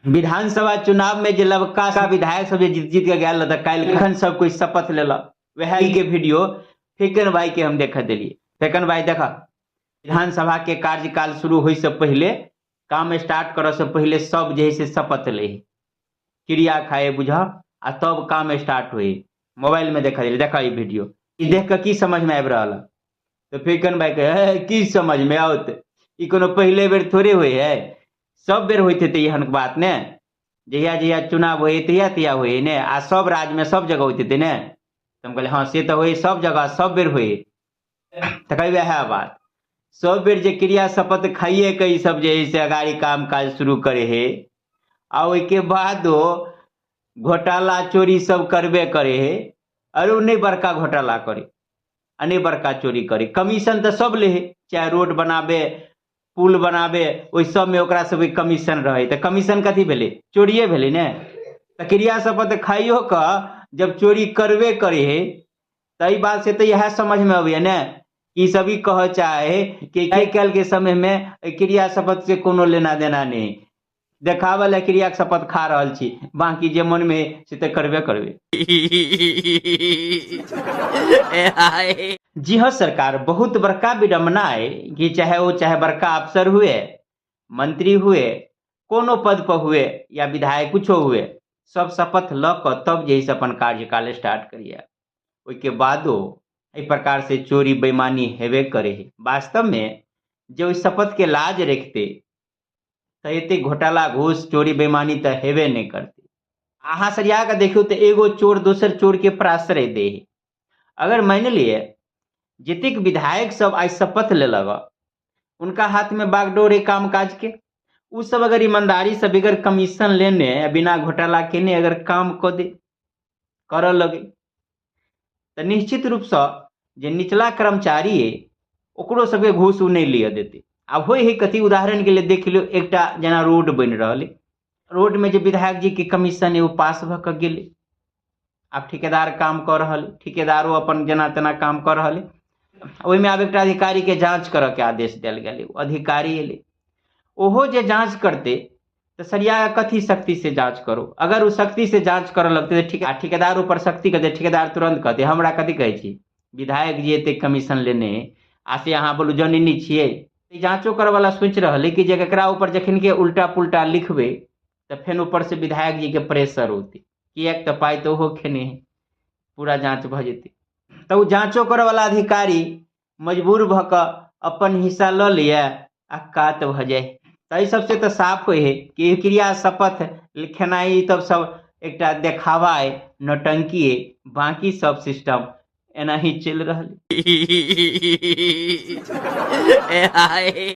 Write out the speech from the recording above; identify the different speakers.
Speaker 1: विधानसभा चुनाव में जे लबका सा विधायक सब जे जीत जीत के गेल तऽ काल्हि खन सब कोई शपथ लेलक, वएह के वीडियो फेकन भाई के हम देख देलियै। फेकन भाई देख, विधानसभा के कार्यकाल शुरू होय से पहिले, काम स्टार्ट करऽ से पहिले सब जे है से शपथ ले, क्रिया खाए बुझ, आ तब काम स्टार्ट होय। मोबाइल में देख देलियै, देख ई वीडियो, ई देख के की समझ में आबि रहल है? तऽ फेकन भाई कहे, की समझ में आओत, ई कोनो पहिले बेर थोड़े होय है, सब बेर होइत हेतै एहन बात ने, जहिया जहिया चुनाव होइ तहिया तहिया होइ ने, आ सब राज्यमे सब जगह होइत हेतै ने। तऽ हम कहलियै हँ से तऽ होइ सब जगह सब बेर होइ। तऽ कहै वएह बात, सब बेर जे क्रिया शपथ खाइए के ई सब जे है से अगाड़ी काम काज शुरू करे है, आ ओहिके बादो घोटाला चोरी सब करबे करे है। अरे ओ नहि बड़का घोटाला करे आ नहि बड़का चोरी करे, कमीशन तऽ सब ले है, चाहे रोड बनाबे पुल बनाबे ओहि सबमे ओकरा सबके कमीशन रहै, तऽ कमीशन कथी भेलै? चोरिए भेलै ने। तऽ क्रिया शपथ खाइयो कऽ जब चोरी करबे करे है, तऽ एहि बात से तऽ इएह समझमे अबैया ने कि सब ई कहऽ चाहे है कि आइ काल्हि के समयमे एहि क्रिया शपथ से कोनो लेना देना नहि, देखाबऽ लए क्रियाके शपथ खा रहल छी, बाकी जे मनमे से तऽ करबे करबै। जी हाँ सरकार, बहुत बड़का विडम्बना है कि चाहे वो चाहे बड़का अफसर हुए, मंत्री हुए, कोनो पद पर हुए या विधायक कुछो हुए, सब शपथ लऽ कऽ तब जे है से अपन कार्यकाल स्टार्ट करिए। ओहिके बादो एहि प्रकार से चोरी बेईमानी हेबे करे है। वास्तव में जे ओहि शपथ के लाज रखते तऽ एते घोटाला घूस चोरी बेईमानी तऽ हेबे नहि करतै। अहाँ सरिया कऽ देखियौ तऽ एगो चोर दोसर चोर के प्राश्रय दे है। अगर मानि लिअ जतेक विधायक सब आइ शपथ लेलक, उनका हाथ में बागडोर है काम काज के, उ सब अगर ईमानदारी से बगैर कमीशन लेने बिना घोटाला केने अगर काम कऽ दे करऽ लगे, तऽ निश्चित रूपसँ जे निचला कर्मचारी अइ ओकरो सबके घूस ओ नहि लिअ देतै। आब होइ है कथी, उदाहरणके लिए देख लियौ, एकटा जेना रोड बनि रहल अइ, रोडमे जे विधायक जीके कमीशन अइ ओ पास भऽ कऽ गेलै, आब ठिकेदार काम कऽ रहल अइ, ठिकेदारो अपन जेना तेना काम कऽ रहल अइ। ओहिमे आब एकटा अधिकारीके जाँच करऽके आदेश देल गेलै, ओ अधिकारी एलै, ओहो जे जाँच करतै तऽ सरिया कथी शक्ति से जाँच करू? अगर ओ शक्ति से जाँच करऽ लगतै तऽ ठीक, आ ठिकेदार ऊपर शक्ति करतै, ठिकेदार तुरन्त कहतै हमरा कथी कहै छी, विधायक जी एते कमीशन लेने आ से अहाँ बोलू जनै नहि छियै। जाँचो करऽ वाला सोचि रहल है कि जे एकरा ऊपर जखन के उल्टा पुल्टा लिखबै तऽ फेर ऊपर से विधायक जी के प्रेशर औतै, किएक तऽ पाइ तऽ ओहो खेने है, पूरा जाँच भऽ जेतै। तऽ ओ जाँचो करऽ वाला अधिकारी मजबूर भऽ कऽ अपन हिस्सा लऽ लिअ आ कात भऽ जाय। तऽ एहि सबसे तऽ साफ होइ है कि क्रिया शपथ खेनाइ तब सब एकटा देखावा अइ, नौटंकी अइ, बाकी सब सिस्टम एनाही चलि रहल।